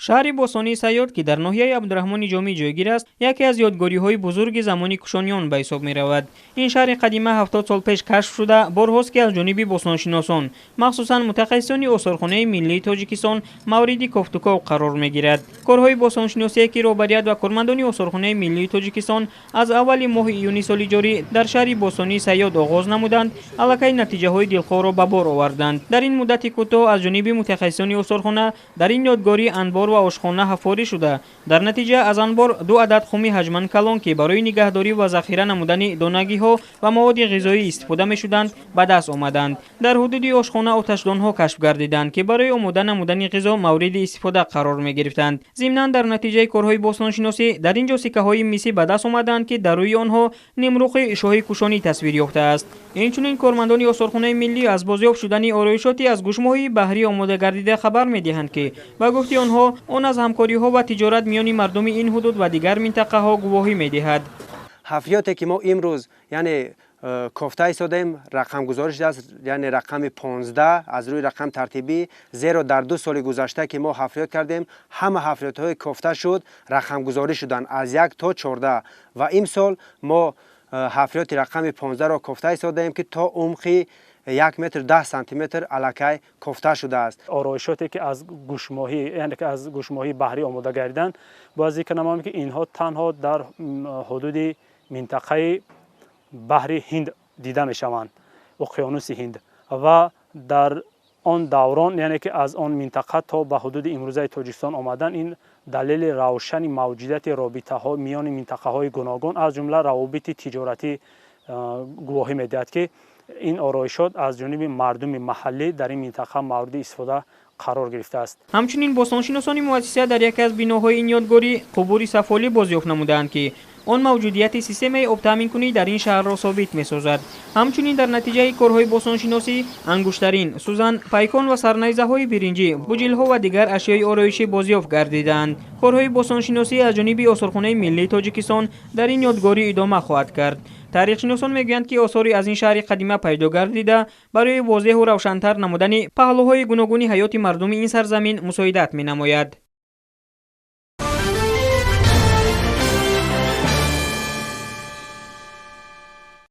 Шаҳри бостонии Сайёд, ки дар ноҳияи Абдурахмони Ҷомӣ ҷойгир аст, яке аз ёдгориҳои бузурги замони кушониён ба ҳисоб меравад. Ин шаҳри қадима 70 сол пеш кашф шуда, борҳост, ки аз ҷониби бостоншиносон, махсусан мутахассисони Осорхонаи миллии Тоҷикистон, мавриди кофтуков қарор мегирад. Корҳои бостоншиносие, ки роҳбарият ва кормандони Осорхонаи миллии Тоҷикистон аз аввали моҳи июни соли ҷорӣ дар шаҳри бостонии Сайёд оғоз намуданд, аллакай натиҷаҳои дилхоҳро ба бор оварданд. Дар ин муддати кӯтоҳ аз ҷониби мутахассисони осорхона дар ин ёдгорӣ анбор ва ошхона ҳаффорӣ шуда, дар натиҷа аз анбор ду адад хуми ҳаҷман калон, ки барои нигаҳдорӣ ва захира намудани донагиҳо ва маводи ғизоӣ истифода мешуданд, ба даст омаданд. Дар ҳудуди ошхона оташдонҳо кашф гардиданд, ки барои омода намудани ғизо мавриди истифода қарор мегирифтанд. Зимнан, дар натиҷаи корҳои бостоншиносӣ дар ин ҷо сиккаҳои мисӣ ба даст омаданд, ки дар рӯи онҳо нимрухи шоҳи кушонӣ тасвир ёфтааст. Инчунин кормандони Осорхонаи миллӣ аз бозёфт шудани ороишоти аз гӯшмоҳии баҳрӣ омода гардида хабар медиҳанд, ки ба гуфти онҳо, он аз ҳамкориҳо ва тиҷорат миёни мардуми ин ҳудуд ва дигар минтақаҳо гувоҳӣ медиҳад. Ҳафриёте, ки мо имрӯз, яъне, кофта истодаем, рақамгузорӣ шудааст, яъне рақами 15 аз рӯи рақам тартибӣ, зеро дар 2 соли гузашта, ки мо ҳафриёт кардем, ҳама ҳафриётҳои кофта шуд рақамгузорӣ шуданд аз 1 то 14 ва имсол мо ҳафриёти рақами 15-ро кофта истодаем, ки то умқи 1 метр 10 сантиметр аллакай кофта шудааст. Ороишоте, ки аз гӯшмоҳӣ, яъне ки аз гӯшмоҳии баҳрӣ омода гардиданд, бояд зикр намоем, ки инҳо танҳо дар ҳудуди минтақаи баҳри Ҳинд дида мешаванд, уқёнуси Ҳинд, ва дар он даврон, яъне ки аз он минтақа то ба ҳудуди имрӯзаи Тоҷикистон омадан, ин далели равшани мавҷудияти робитаҳо миёни минтақаҳои гуногун, аз ҷумла равобити тиҷоратӣ, гувоҳӣ медиҳад, ки ин ороишот аз ҷониби мардуми маҳаллӣ дар ин минтақа мавриди истифода қарор гирифтааст. Ҳамчунин бостоншиносони муассиса дар яке аз биноҳои ин ёдгорӣ қубури сафолӣ бозёфт намудаанд, ки он мавҷудияти системаи обтаъминкунӣ дар ин шаҳрро собит месозад. Ҳамчунин дар натиҷаи корҳои бостоншиносӣ ангуштарин, сӯзан, пайкон ва сарнайзаҳои биринҷӣ, буҷилҳо ва дигар ашёи ороишӣ бозёфт гардидаанд. Корҳои бостоншиносӣ аз ҷониби Осорхонаи миллии Тоҷикистон дар ин ёдгорӣ идома хоҳад кард. Таърихшиносон мегӯянд, ки осори аз ин шаҳри қадима пайдо гардида барои возеҳу равшантар намудани паҳлӯҳои гуногуни ҳаёти мардуми ин сарзамин мусоидат менамояд.